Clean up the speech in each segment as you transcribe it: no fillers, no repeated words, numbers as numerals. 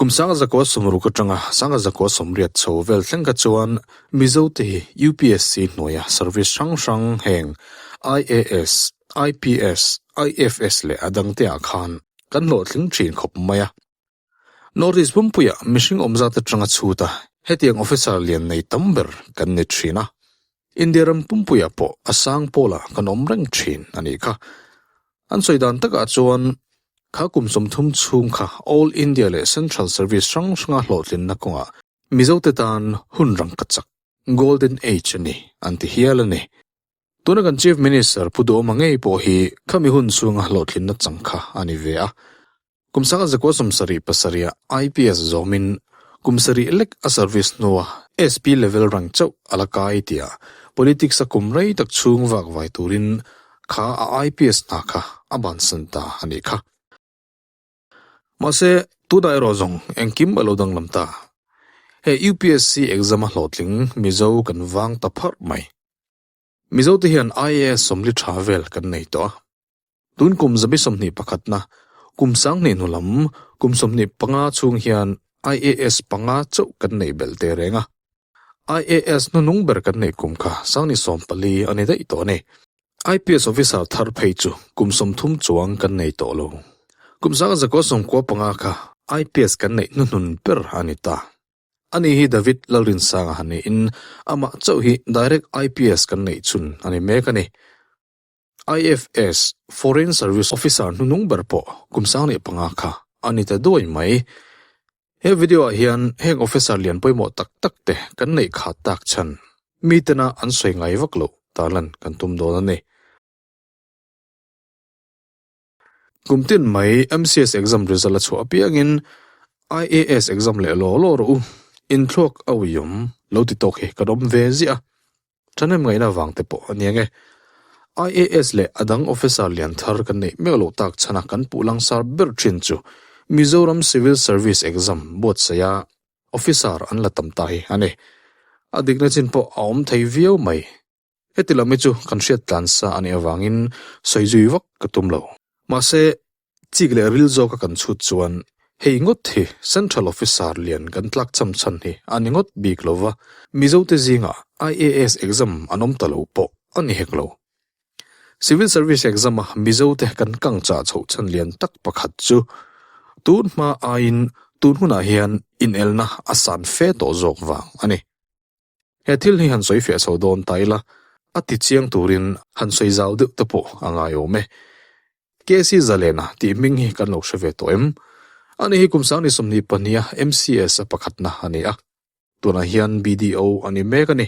Kum 1960 atanga 1980 chho vel thleng kha chuan Mizote hi UPSC hnuaia service hrang hrang heng IAS, IPS, IFS leh a dangte ah khan kan hlawhtling thin khawp mai a. North East pumpuiah mihring awm zat atanga chhut a, hetiang officer lian nei tam ber kan ni thin a. India ram pumpuiah pawh a sang pawlah kan awm reng thin a nih kha. An sawi dan takah chuan kha kum 30 chhung kha All India leh Central Service hrang hranga hlawhtlinna kawngah Mizote tan hun rangka chak, Golden Age, a ni an ti hial a ni. Tuna kan Chief Minister Pu Duhawma ngei pawh hi khami hun chhunga hlawhtlinna chang kha a ni ve a. Kum 1977 ah IPS zawmin kum sarih lek a service hnua SP level rank chauh a la kai tia politics a kum rei tak chhung vak vai turin kha a IPS hna kha a bansan ta a nih kha. Mahse, tunah erawh zawng engkim a lo danglam ta. He UPSC exam a hlawhtling Mizo kan vang ta pharh mai. Mizote hian IAS sawmli tha vel kan nei tawh a. Tun kum 21 na kum 2000 hnu lam kum 25 chhung hian IAS panga chauh kan neih belh teh reng a. IAS hnunung ber kan neih kum kha 2014 a ni daih tawh a ni. IPS officer thar phei chu kum 30 chuang kan nei tawh lo. Kum 1995 kha IPS kan neih hnuhnun ber a ni ta. Ani hi David Lalrinsanga han niin amah chauh hi direct IPS kan neih chhun a ni mek a ni. IFS, Foreign Service Officer hnunung ber pawh kum 15 kha a ni ta duai mai. He video ah hian heng officer lian pawimawh tak tak te kan neih khat tak chhan mitena an sawi ngai vak loh tarlan kan tum dawn a ni. Kum tin mai MCS exam result a chhuah apiangin IAS exam leh law law rawh u, inthluak a uiawm lo ti tawk hi kan awm ve ziah a. Thahnem ngaihna vang te pawh a ni ang e. IAS leh a dang officer lian thar kan neih mek loh tak chhana kan puh langsar ber thin chu Mizoram Civil Service Exam buatsaih a officer an la tam ta hi a ni. A dikna chin pawh a awm thei viau mai. Heti lam hi chu kan hriat tlan sa a nih avangin sawi zui vak ka tum lo. Mahse, chik leh ril zawka kan chhut chuan hei ngawt hi Central Officer lian kan tlak cham chhan hi a ni ngawt bik lo va, Mizote zingah IAS exam an awm ta lo pawh a ni hek lo. Civil Service exam-a Mizote kan kang chah chhoh chhan lian tak pakhat chu tun hma aiin tun hunah hian inelna a san fe tawh zawk vang a ni. He thil hi han sawi fiah chho dawn ta ila, a ti chiang turin han sawi zau deuh te pawh a ngai awm e. KC Zalena tih hming hi kan lo hre ve tawh em? Ani hi kum 2022 a MCS a pakhatna a ni a. Tunah hian BDO a ni mek a ni.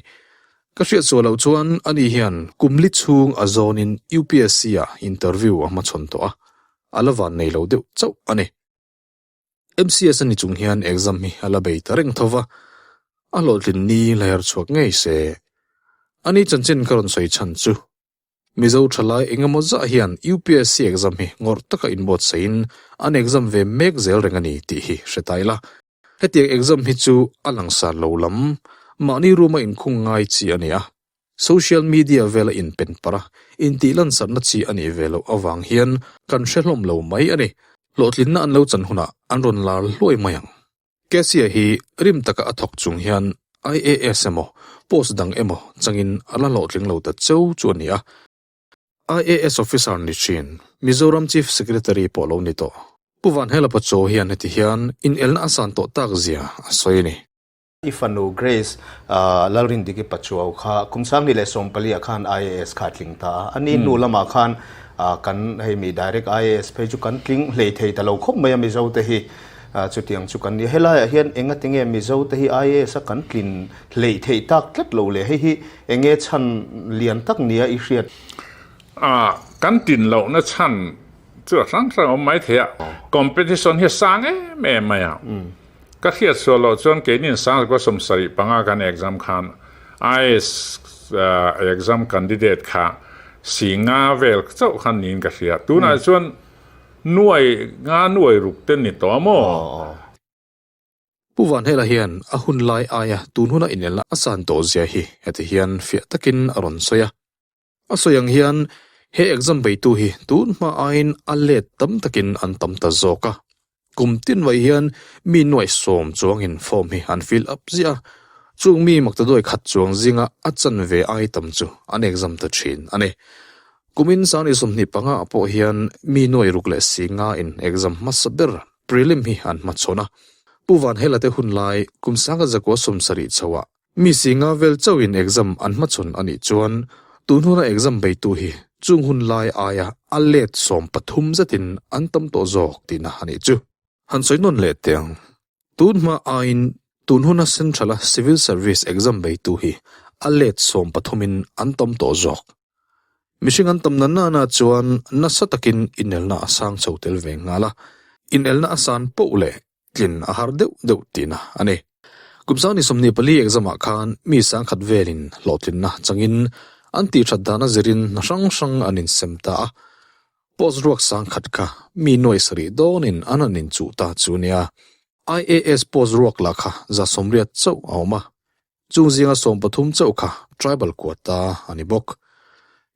Ka hriat suah loh chuan ani hian kum li chhung a zawnin UPSC ah interview a hmachhawn tawh a, a la van nei lo deuh chauh a ni. MCS a ni chung hian exam hi a la bei ta reng tho va, a hlawhtlin ni la her chhuak ngei se. Ani chanchin ka rawn sawi chhan chu, Mizo thalai eng emaw zah hian UPSC exam hi ngawrh taka inbuatsaihin an exam ve mek zel reng a ni tih hi hre ta ila. Hetiang exam hi chu a langsar lo lam, mahni room a inkhung ngai chi a ni a. Social media vela inpen parh a, intih lansarhna chi a nih ve loh avang hian kan hre hlawm lo mai a ni. Hlawhtlinna an lo chan hunah an rawn lar hluai mai ang. Cassia hi rim taka a thawk chung hian IAS emaw, post dang emaw changin a la hlawhtling lo ta cheu chu a ni a. IAS officer ni thin, Mizoram Chief Secretary pawh lo ni tawh. Pu Vanhela Pachaw hian heti hian inelna a san tawh tak zia a sawi a ni. I fanu Grace Lalrindiki Pachuau kha kum 2014 ah khan IAS kha a tling ta a. A ni hnu lamah khan kan hei mi direct IAS phei chu kan tling hlei thei ta lo khawp mai a Mizo te hi chutiang chu kan ni. Helaiah hian enga tinge Mizo te hi IAS a kan tlin hlei theih tak tlat lo le? Hei hi enge chhan lian tak nia i hriat? Kan tlin lohna chhan chu a hrang hrang awm mai thei a. Competition hi a sang em em mai a. Ka hriat sual loh chuan keini 1975 kan exam khan IAS exam candidate kha si nga vel chauh khan niin ka hria. Tunah chuan nuai nga nuai ruk te ni tawh a maw? Pu Vanhela hian a hun lai aia tun huna inelna a san tawh zia hi heti hian fiah takin a rawn sawi a. A sawi ang hian he exam beitu hi tun hma aiin a let tam takin an tam ta zawk a. Kum tin mai hian mi nuaih sawm chuangin form hi an fill up ziah a, chung mi maktaduai khat chuang zinga a chanve ai tam chu an exam ta thin a ni. Kumin sangni 25 ah pawh hian mi nuaih ruk leh si nga in exam hmasa ber prelim hi an hmachhawn a. Pu Vanhela te hun lai kum sanga zakua 70 chhoah Mi si nga vel chauhin exam an hmachhawn a nih chuan tun huna exam beitu hi chung hun lai aia a let 13 zetin an tam tawh zawk tihna a nih chu. Han sawi nawn leh teh ang. Tun hma aiin tun huna Central-a Civil Service exam beitu hi a let 13 in an tam tawh zawk. Mihring an tam na nana chuan nasa takin inelna a sang chho tel ve nghal a, inelna a san poh leh tlin a har deuh deuh tihna a ni. Kum sangni 24 exam ah khan mi sangkhat velin hlawhtlinna changin an tihthat dana zirin hna hrang hrang an insem ta a. Post ruak sangkhat kha mi nuaih sarih dawnin an han inchuh ta chu nia. IAS post ruak lah kha 180 chauh a awm a. Chung zinga 13 chauh kha tribal quota a ni bawk.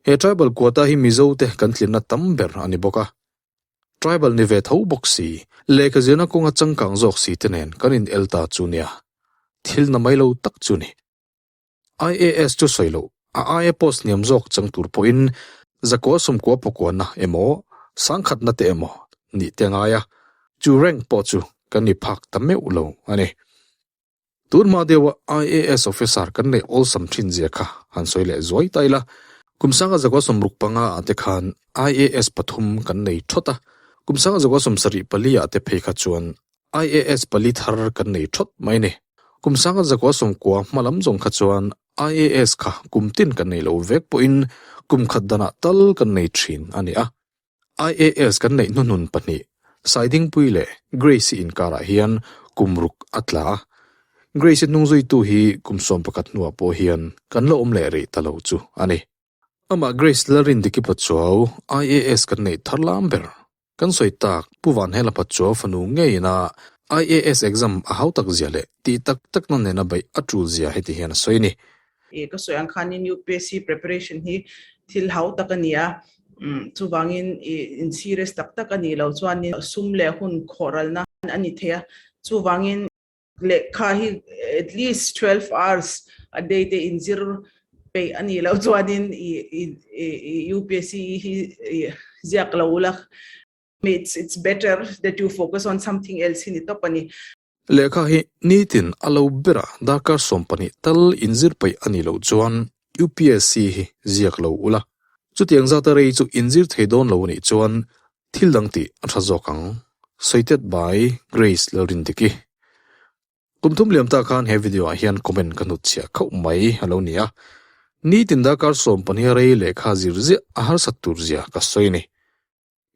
He tribal quota hi Mizo te kan tlinna tam ber a ni bawk a. Tribal ni ve tho bawk si, lehkha zirna kawnga changkang zawk si te nen kan in el ta chu nia. Thil na mai lo tak chu ni. IAS chu sawi loh, a aia post hniam zawk chang tur pawhin zakua sawmkua pakuana emaw, sangkhatna te emaw nih te ngai a, chu rank pawh chu kan ni phak ta meuh lo a ni. Tun hma deuha IAS officer kan neih awlsam thin zia kha han sawi leh zuai ta ila. Kum sanga zakua 65 ah te khan IAS pathum kan nei thawt a, kum sanga zakua 74 ah te phei kha chuan IAS pali thar kan nei thawt mai a ni. Kum sanga zakua 90 hma lam zawng kha chuan IAS kha kum tin kan nei lo vek pawhin kum khat danah tal kan nei thin a ni a. IAS kan neih hnuhnun pahnih, Saidingpui leh Grace-i inkarah hian kum ruk a tla a. Grace-i hnungzuitu hi kum 11 hnuah pawh hian kan la awm leh rih ta lo chu a ni. Amah Grace Lalrindiki Pachuau, IAS kan neih thar lam ber. Kan sawi tak, Pu Vanhela Pachuau fanu ngeiin a IAS exam a hau tak zia leh tih tak takna nena beih a tul zia heti hian a sawi a ni. Ka sawi ang khanin UPSC preparation hi thil hau tak a ni a, chuvangin in serious tak tak a nih loh chuanin sum leh hun khawhralna a ni thei a, chuvangin lehkha hi at least 12 hours a day te inzir peih a nih loh chuanin UPSC hi ziak lo ula, it's better that you focus on something else hi ni tawp a ni. Lehkha hi nitin a lo ber a, darkar 12 tal inzir peih a nih loh chuan UPSC hi ziak lo ula. Chutiang zata rei chu inzir thei dawn lo a nih chuan thil dang tih a tha zawk ang. Sawitet by Grace Lalrindiki. Kum thum liam ta khan he video ah hian comment ka hnut chhiah khauh mai a lo ni a. Nitin darkar 12 rei lehkha zir ziah a harsat tur zia ka sawi a ni.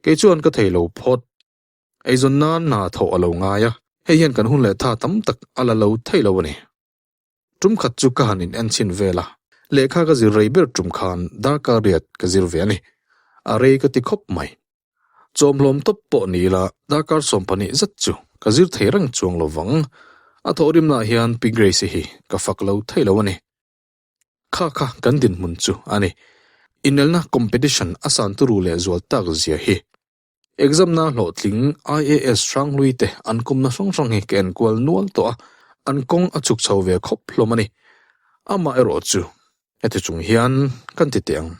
Kei chuan ka thei lo phawt. Eizawn nan hna thawh a lo ngai a, hei hian kan hun leh tha tam tak a la lo thei lo a ni. Tum khat chu ka han in en chhin vel a, lehkha ka zir rei ber tum khan darkar riat ka zir ve a ni. A rei ka ti khawp mai. Chawmhlawm tawp pawh ni ila darkar 12 zet chu ka zir thei reng chuang lo vang. A thawhrimnaah hian Pi Grace-i hi ka fak lo thei lo a ni. Kha kha kan dinhmun chu a ni. Inelna competition a san turu leh zual tak zia hi. Exam na hlawhtling IAS hranghlui te an kumna hrang hrang hi ka enkual nual tawh a, an kawng a chhuk chho ve khawp hlawm a ni. Amah erawh chu heti chung hian kan ti teh ang.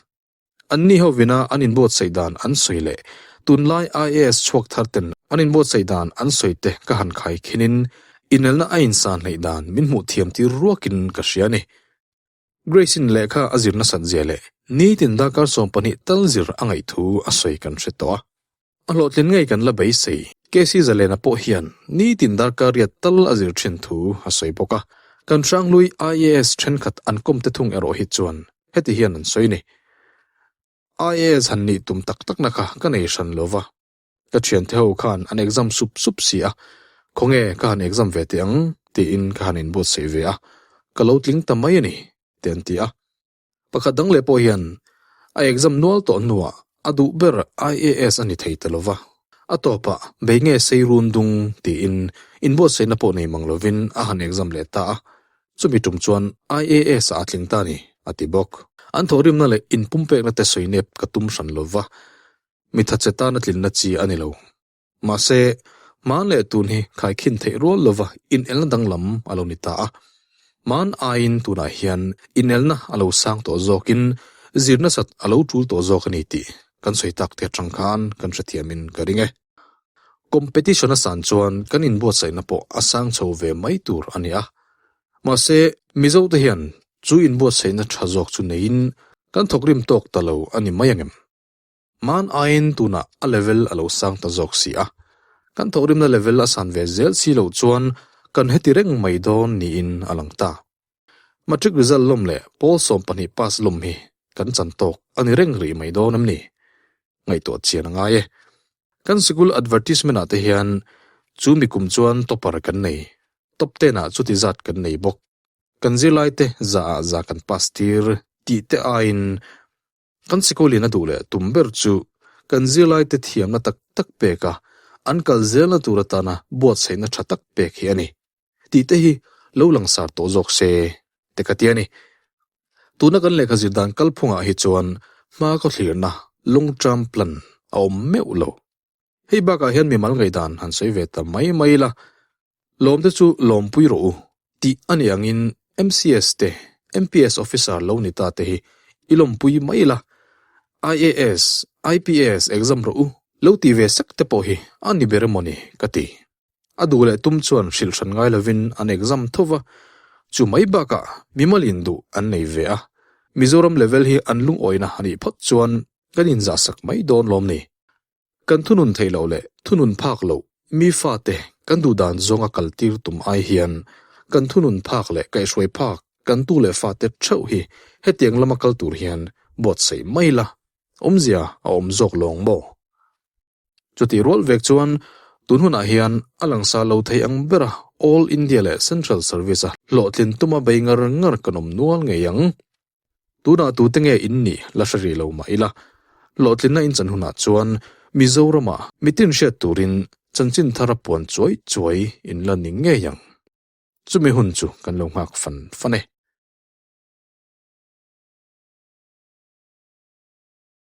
Anni hovina an inbuatsaih dan an sawi leh tunlai IAS chhuak thar ten an inbuatsaih dan an sawi te ka han khai khinin inelna a insan hleih dan min hmuh thiam tir ruakin ka hria a ni. Grace-in lehkha a zir nasat zia leh nitin darkar 12 tal zir a ngaih thu a sawi kan hre tawh a. A hlawhtlin ngei kan la beisei. KC Zalena pawh hian nitin darkar riat tal a zir thin thu a sawi bawk a. Kan hranghlui IAS thenkhat an kawm te thung erawh hi chuan heti hian an sawi ni. IAS han nih tum tak takna kha ka nei hran lo va. Ka thiante ho khan an exam sup sup si a, khawnge ka han exam ve teh ang tiin ka han inbuatsaih ve a, ka lo tling ta mai a ni te an ti a. Pakhat dang leh pawh hian a exam nual tawh hnuah a duh ber IAS a ni thei ta lo va, a tawpah bei nge sei run dung tiin inbuatsaihna pawh nei mang lovin a han exam leh ta a, chumi tum chuan IAS ah a tling ta a ni a ti bawk. An thawhrimna leh inpumpekna te sawi nep ka tum hran lo va, Mi thatche tana tlinna chi a ni lo. Mahse, Hman leh tun hi khaikhin theih rual lova inelna danglam a lo ni ta a. Hman aiin tunah hian inelna a lo sang tawh zawkin zir nasat a lo tul tawh zawk a ni tih kan sawi tak te atang khan kan hrethiamin ka ring e. Competition a san chuan kan inbuatsaihna pawh a sang chho ve mai tur a ni a. Mahse, Mizote hian chu inbuatsaihna tha zawk chu neiin kan thawkrim tawk ta lo a ni mai angem? Hman aiin tunah a level a lo sang ta zawk si a, kan thawhrimna level a san ve zel si loh chuan kan heti reng mai dawn niin a lang ta. Matric result lawm leh pawl 12 pass lawm hi kan chan tawk a ni reng rih mai dawn em ni? Ngaihtuah chian a ngai e. Kan sikul advertisement ah te hian chu mi kum chuan topper kan nei, top ten ah chuti zat kan nei bawk. Kan zirlai te za ah za kan pass tir tih te aiin Kan sikulin a duh leh tum ber chu kan zirlaite thiamna tak tak pek a, an kal zelna tur atana buatsaihna tha tak pek hi a ni. Tih te hi lo langsar tawh zawk se te ka ti a ni. Tuna kan lehkha zir dan kalphungah hi chuan hma khawthlirna, long term plan, a awm meuh lo. Hei bakah hian mimal ngaihdan han sawi ve ta mai mai ila, lawmte chu lawmpui rawh u tih a ni angin MCS te, MPS officer lo ni ta te hi i lawmpui mai ila, IAS, IPS exam rawh u lo ti ve sek te pawh hi a ni ber emaw ni ka ti. A duh leh tum chuan hrilh hran ngai lovin an exam tho va, chu mai bakah mimal in duh an nei ve a, Mizoram level hi an lungawina a nih phawt chuan kan inzahsak mai dawn lawm ni. Kan thunun theih loh leh thunun phak loh mi fate kan duh dan zawnga kal tir tum ai hian kan thunun phak leh kaihhruai phak kan tu leh fate theuh hi hetiang lama kal tur hian buatsaih mai la, awmzia a awm zawk lawng maw? Chutih rual vek chuan tun hunah hian a langsa lo thei ang bera All India leh Central Service-a hlawhtlin tuma bei ngar ngar kan awm nual ngei ang. Tunah tute nge in nih la hre rih lo mah ila, hlawhtlinna in chan hunah chuan Mizorama mitin hriat turin chanchin thar a puan chuai chuai in la ni ngei ang. Chumi hun chu kan lo nghak fan fan e.